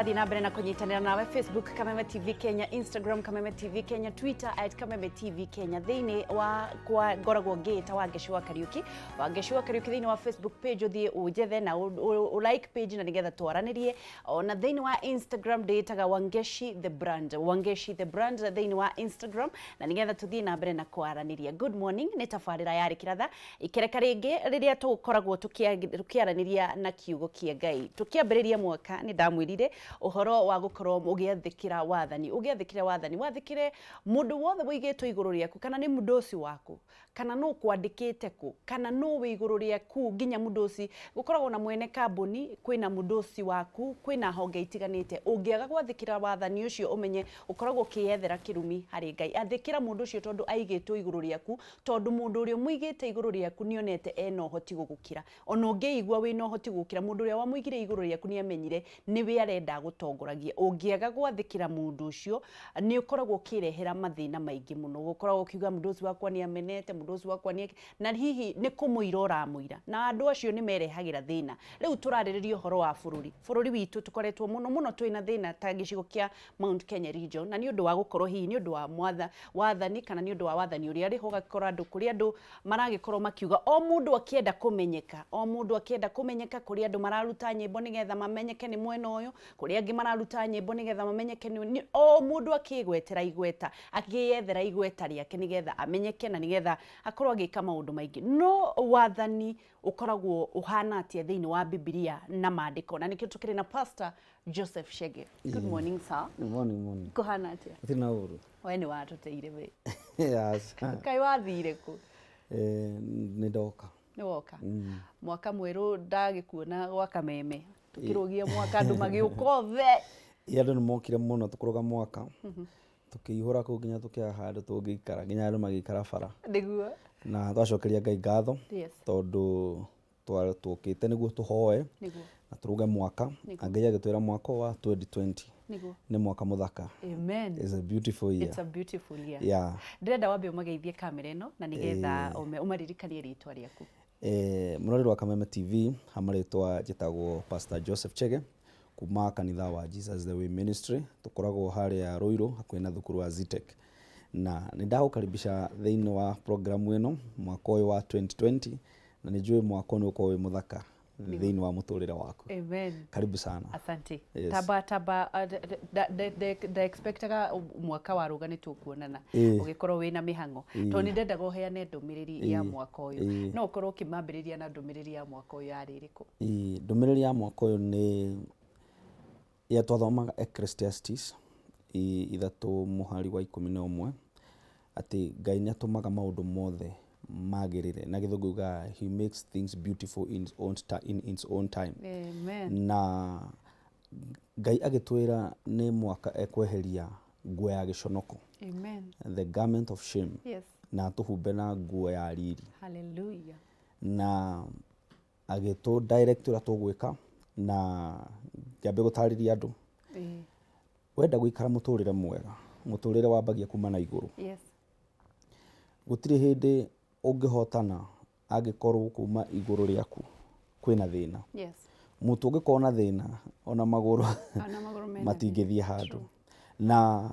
Thiĩ na mbere na kũnyitanĩra nawe Facebook Kameme TV Kenya, Instagram Kameme TV Kenya, Twitter @KamemeTVKenya. Thĩinĩ wa kwa ngoragwo ngĩĩta Wangeci wa Kariũki, Wangeci wa Kariũki thĩinĩ wa Facebook page ũthiĩ ũnjethe na ũ like page na nĩgetha twaranĩrie. Ona thĩinĩ wa Instagram ndĩĩtaga Wangeci the brand, Wangeci the brand thĩinĩ wa Instagram na nĩgetha tũthiĩ na mbere na kwaranĩria. Good morning nĩ tabarĩra ya Rĩkĩratha Ikereka rĩngĩ rĩrĩa tũkoragwo tũkĩaranĩria na kiugo kĩa Ngai. Tũkĩambĩrĩria mwaka nĩ ndamwĩrire ũhoro wa gũkorwo ũgĩathĩkĩra wathani. Ũgĩathĩkĩra wathani, wathĩkĩre mũndũ wothe ũigĩtwo igũrũ rĩaku, kana nĩ mũdosi waku, kana nũ ũkwandĩkĩte kũ, kana nũ wĩ igũrũ rĩaku nginya mũdosi. Gũkoragwo na mwene kambuni, kwĩna mũdosi waku, kwĩna honge itiganĩte. Ũngĩaga gwathĩkĩra wathani ũcio ũmenye ũkoragwo ũkĩyethera kĩrumi harĩ Ngai. Athĩkĩra mũndũ ũcio tondũ aigĩtwo igũrũ rĩaku, Tondũ mũndũ ũrĩa ũmũigĩte igũrũ rĩaku nĩonete ena ũhoti gũgũkĩra. Ona ũngĩigua wĩna ũhoti gũgũkĩra, mũndũ ũrĩa wamũigire igũrũ rĩaku nĩamenyire nĩwe arenda agũtongoragie. Ũngĩaga gwathĩkĩra mũndũ ũcio, nĩũkoragwo ũkĩrehera mathĩna maingĩ mũno. Ũkoragwo ũkiuga mũndũ ũcio wakwa nĩamenete, mũndũ ũcio wakwa nĩ na hihi nĩ kũmũira ũramũira. Na andũ acio nĩmerehagĩra thĩna. Rĩu tũrarĩrĩria ũhoro wa bũrũri. Bũrũri witũ tũkoretwo mũno mũno twĩna thĩna ta gĩcigo kĩa Mount Kenya region, na nĩ ũndũ wa gũkorwo hihi nĩ ũndũ wa mwatha, wathani kana nĩ ũndũ wa wathani ũrĩa ũrĩ ho, ũgakora andũ kũrĩ andũ maragĩkorwo makiuga o mũndũ akĩenda kũmenyeka, o mũndũ akĩenda kũmenyeka, kũrĩ andũ mararuta nyĩmbo nĩgetha mamenyeke nĩ mwena ũyũ, kũrĩ angĩ mararuta nyĩmbo nĩgetha mamenyeke nĩ, o mũndũ akĩgwetera igweta, akĩyethera igweta rĩake nĩgetha amenyeke na nĩgetha akorwo agĩka maũndũ maingĩ. No wathani ũkoragwo ũhana atĩa thĩinĩ wa Bibilia na maandĩko? Na nĩkĩo tũkĩrĩ na Pastor Joseph Chege. Good morning, sir. Good morning, morning. Kũhana atĩa? Gũtirĩ na ũru. We nĩ watũteire we. Yes. Kaĩ wathire kũ? Eh, nĩ ndoka. Nĩ woka. Mwaka mwerũ ndagĩkuona gwa Kameme. Tũkĩrũgia mwaka andũ magĩũka othe. Ĩ andũ nĩ mokire mũno tũkũrũga mwaka. Tũkĩihũra kũu nginya tũkĩaga handũ tũngĩikara nginya andũ magĩikara bara. Nĩguo. Na twacokeria Ngai ngatho Yes. tondũ Twokĩte nĩguo tũhoe Nĩguo. na tũruge mwaka Nĩguo. na Ngai agĩtwĩra mwaka ũyũ wa 2020 Nĩguo. nĩ mwaka mũthaka. Amen. It's a beautiful year. It's a beautiful year. Yeah. Ndĩrenda wambe ũmageithie kamera ĩno na nĩgetha ũmaririkanie rĩtwa rĩaku. Mũroreri wa Kameme TV, ha marĩtwa njĩtagwo Pastor Joseph Chege kuma kanitha wa Jesus the Way Ministry. Tũkoragwo harĩa Ruiru hakuhĩ na thukuru wa Zetech. Na nĩ ndagũkaribisha thĩinĩ wa program ĩno mwaka ũyũ wa 2020 na nĩ njũĩ mwaka ũyũ nĩ ũgũkorwo wĩ mũthaka thĩinĩ wa mũtũrĩre waku. Amen. Karibu sana. Asante. Yes. Taba taba nda expectaga mwaka warũga nĩ tũkuonana ũgĩkorwo wĩna mĩhang'o tondũ nĩ ndendaga ũheane ndũmĩrĩri ya mwaka ũyũ. No ũkorwo ũkĩmambĩrĩria na ndũmĩrĩri ya mwaka ũyũ yarĩ ĩrĩkũ? Ĩĩ, ndũmĩrĩri ya mwaka ũyũ nĩ ya twathomaga Ecclesiastes 3 mũhari wa 11 atĩ Ngai nĩ atũmaga maũndũ mothe magĩrĩre. Na gĩthũngũ yugaga he makes things beautiful in his own, in his own time. Amen. Na Ngai agĩtwĩra nĩ mwaka ekweheria nguo ya gĩconoko. Amen. The garment of shame. Yes. Na atũhumbe na nguo ya riri. Hallelujah. Na agĩtũ direct ũrĩa tũgwĩka na ngĩambia gũtarĩria andũ. Wenda gũikara mũtũrĩre mwega, mũtũrĩre wambagia kuma na igũrũ. Yes. Gũtirĩ hĩndĩ ũngĩhotana angĩkorwo kuma igũrũ rĩaku kwĩna thĩna. Yes. Mũtwe ũngĩkorwo na thĩna ona magũrũ Ona magũrũ mena matingĩthiĩ handũ. Na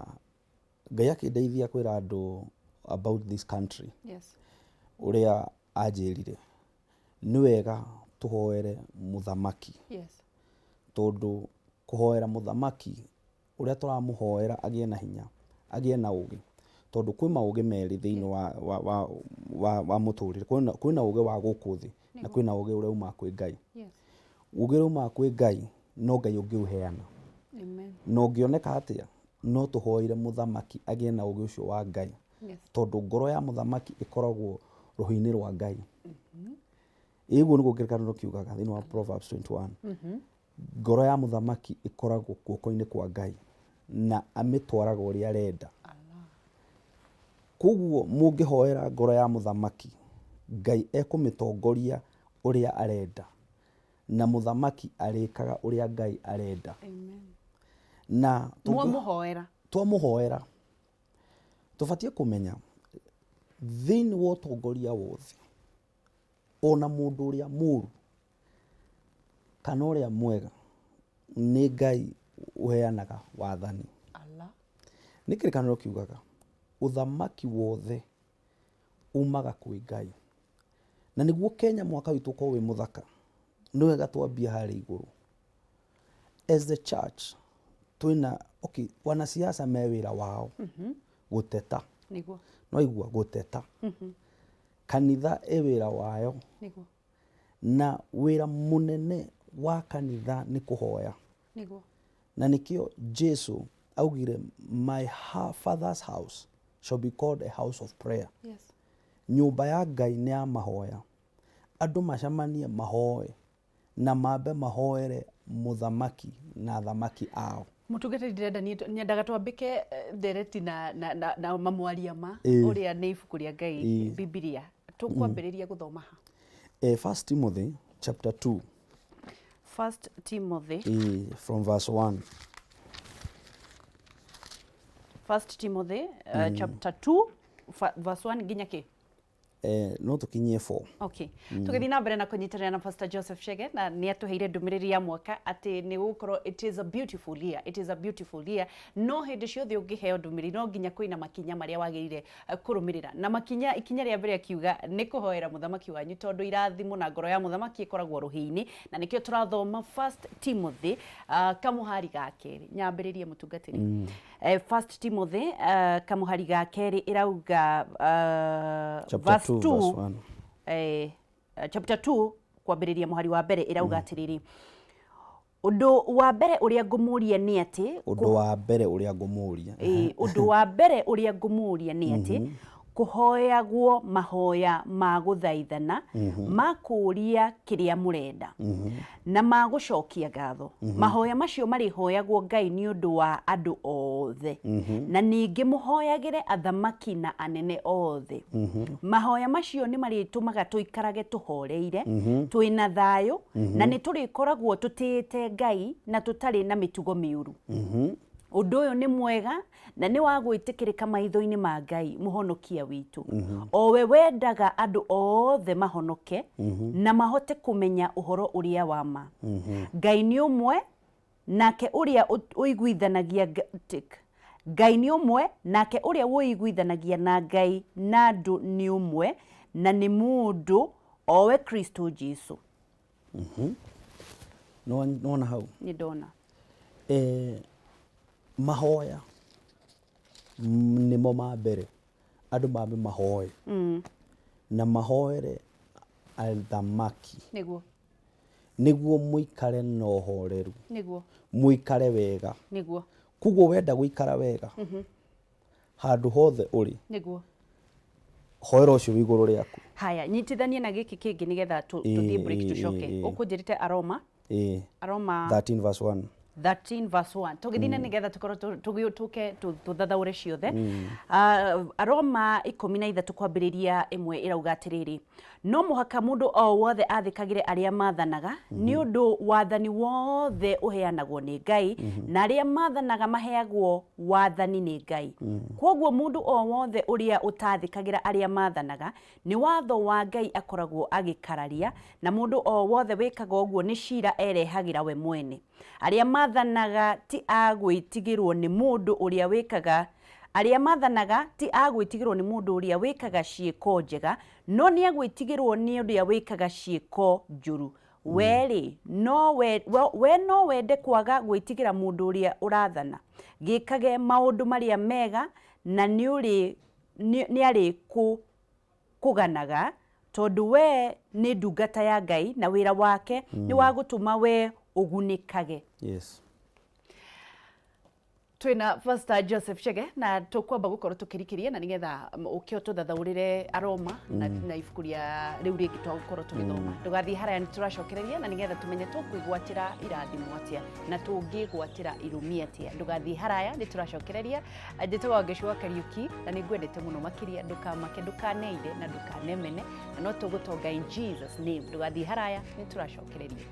Ngai akĩndeithia kwĩra andũ about this country. Yes. Ũrĩa anjĩrire nĩ wega tũhoere mũthamaki. Yes. Tondũ kũhoera mũthamaki ũrĩa tũramũhoera agĩe na hinya, agĩe na ũgĩ, tondũ kwĩ maũgĩ merĩ thĩinĩ wa, wa, wa, wa, wa mũtũrĩre. Kwĩna, kwĩna ũgĩ wa gũkũ thĩ na kwĩna ũgĩ ũrĩa umaga kwĩ Ngai. Yes. Ũgĩ ũrĩa umaga kwĩ Ngai no Ngai ũngĩũheana. Amen. Na ũngĩoneka atĩa? No tũhoere mũthamaki agĩe na ũgĩ ũcio wa Ngai. Yes. Tondũ ngoro ya mũthamaki ĩkoragwo rũhĩ-inĩ rwa Ngai. Ĩ ũguo nĩguo kĩrĩkanĩro kiugaga thĩinĩ wa Proverbs 21. Ngoro ya mũthamaki ĩkoragwo guoko-inĩ kwa Ngai na amĩtwaraga ũrĩa arenda. Koguo mũngĩhoera ngoro ya mũthamaki, Ngai ekũmĩtongoria ũrĩa arenda na mũthamaki arĩkaga ũrĩa Ngai arenda. Amen. Na Mwamũhoera. Twamũhoera tũbatiĩ kũmenya thĩinĩ wa ũtongoria wothe ona mũndũ ũrĩa mũru kana ũrĩa mwega nĩ Ngai Ũheanaga wathani. Allah. Nĩ kĩrĩkanĩro kiugaga ũthamaki wothe umaga kwĩ Ngai, na nĩguo Kenya mwaka witũ ũkorwo wĩ mũthaka, nĩ wega twambie harĩa igũrũ as the church. Twĩna, okay, wanasiasa me wĩra wao gũteta. No igua gũteta, kanitha ĩ wĩra wayo. Na wĩra mũnene wa kanitha nĩ kũhoya. Na nĩkĩo Jesu augire, "My father's house shall be called a house of prayer." Nyũmba ya Ngai nĩ ya mahoya, andũ macemanie mahoe na mambe mahoere mũthamaki na athamaki ao. Mũtungatĩri, ndĩrenda niĩ nyendaga twambĩke ndereti na mamwaria ma ũrĩa nĩ ibuku rĩa Ngai. Bibilia tũkwambĩrĩria gũthoma ha? First Timothy chapter 2. First Timothy. From verse 1. First Timothy chapter 2 verse 1 nginya kĩ? No tũkinyie 4. Okay. Tũgĩthiĩ na mbere na kũnyitanĩra na Pastor Joseph Chege, na nĩ atũheire ndũmĩrĩri ya mwaka atĩ nĩ gũkorwo it is a beautiful year, it is a beautiful year. No hĩndĩ ciothe ũngĩheo ndũmĩrĩri, no nginya kwĩna makinya marĩa wagĩrĩire kũrũmĩrĩra, na makinya, ikinya rĩa mbere akiuga nĩ kũhoera mũthamaki wanyu, tondũ irathimo na ngoro ya mũthamaki ĩkoragwo rũhĩ-inĩ. Na nĩkĩo tũrathoma First Timothy kamũhari ga kerĩ. Nyambĩrĩrie, mũtungatĩri. First Timothy kamũhari ga kerĩ ĩrauga Chapter verse 2 2 verse 1. Chapter 2 kwambĩrĩria mũhari wa mbere ĩrauga atĩrĩrĩ, ũndũ wa mbere ũrĩa ngũmũria nĩ atĩ Ũndũ wa mbere ũrĩa ngũmũria. Ĩĩ, ũndũ wa mbere ũrĩa ngũmũria nĩ atĩ kũhoyagwo mahoya ma gũthaithana, ma kũũria kĩrĩa mũrenda, na ma gũcokia ngatho. Mahoya macio marĩhoyagwo Ngai nĩ ũndũ wa andũ othe, na ningĩ mũhoyagĩre athamaki na anene othe. Mahoya macio nĩ marĩtũmaga tũikarage tũhoreire, twĩna thayũ, na nĩ tũrĩkoragwo tũtĩĩte Ngai na tũtarĩ na mĩtugo mĩũru. Ũndũ ũyũ nĩ mwega na nĩ wa gwĩtĩkĩrĩka maitho-inĩ ma Ngai mũhonokia witũ, o we wendaga andũ othe mahonoke na mahote kũmenya ũhoro ũrĩa wa ma. Ngai nĩ ũmwe, nake ũrĩa ũiguithanagia tick. Ngai nĩ ũmwe, nake ũrĩa ũiguithanagia na Ngai na andũ nĩ ũmwe, na nĩ mũndũ, o we Kristo Jesu. Nĩwona hau? Nĩ ndona. Mahoya nĩmo ma mbere, andũ mambe mahoe na mahoere athamaki nĩguo mũikare na ũhoreru, mũikare wega. Koguo wenda gũikara wega handũ hothe ũrĩ, hoera ũcio wĩ igũrũ rĩaku. Haya, nyitithanie na gĩkĩ kĩngĩ nĩgetha tũthiĩ break. Tũcoke. Ũkũnjĩrĩte Aroma. Aroma. 13 verse 1. 13 verse 1. Tũgĩthiĩ na nĩgetha tũkorwo tũke tũthathaũre ciothe. Aroma 13 kwambĩrĩria 1 ĩrauga atĩrĩrĩ, no mũhaka mũndũ o wothe athĩkagĩre arĩa mathanaga, nĩ ũndũ wathani wothe ũheanagwo nĩ Ngai, na arĩa mathanaga maheagwo wathani nĩ Ngai. Kwoguo mũndũ o wothe ũrĩa ũtathĩkagĩra arĩa mathanaga, nĩ watho wa Ngai akoragwo agĩkararia, na mũndũ o wothe wĩkaga ũguo nĩ cira erehagĩra we mwene. Arĩa mathanaga ti a gwĩtigĩrwo nĩ mũndũ ũrĩa wĩkaga, arĩa mathanaga ti a gwĩtigĩrwo nĩ mũndũ ũrĩa wĩkaga ciĩko njega, no nĩ agwĩtigĩrwo nĩ ũrĩa wĩkaga ciĩko njũru. We-rĩ, no we no wende kwaga gwĩtigĩra mũndũ ũrĩa ũrathana? Gĩkage maũndũ marĩa mega na nĩ arĩ kũganaga, tondũ we nĩ ndungata ya Ngai na wĩra wake nĩ wa gũtũma we ũgunĩkage. Twina Pastor Joseph Chege na tukwamba gukorwo tukirikiria na nigetha uke tuthathaurire Aroma na ibuku ria riu ringi twagukorwo tugithoma. Ndugathie haraya, ni turacokereria na nigetha tumenye tukwigwatira irathimo atia na tungigwatira irumi atia. Ndugathie haraya, ni turacokereria. Njĩtagwo Ngĩcua Kariuki na nĩ ngwendete mũno makĩria. Ndũkamake, ndũkaneire na ndũkanemene, na no tũgũtonga in Jesus name. Ndũgathiĩ haraya, nĩ tũracokereria.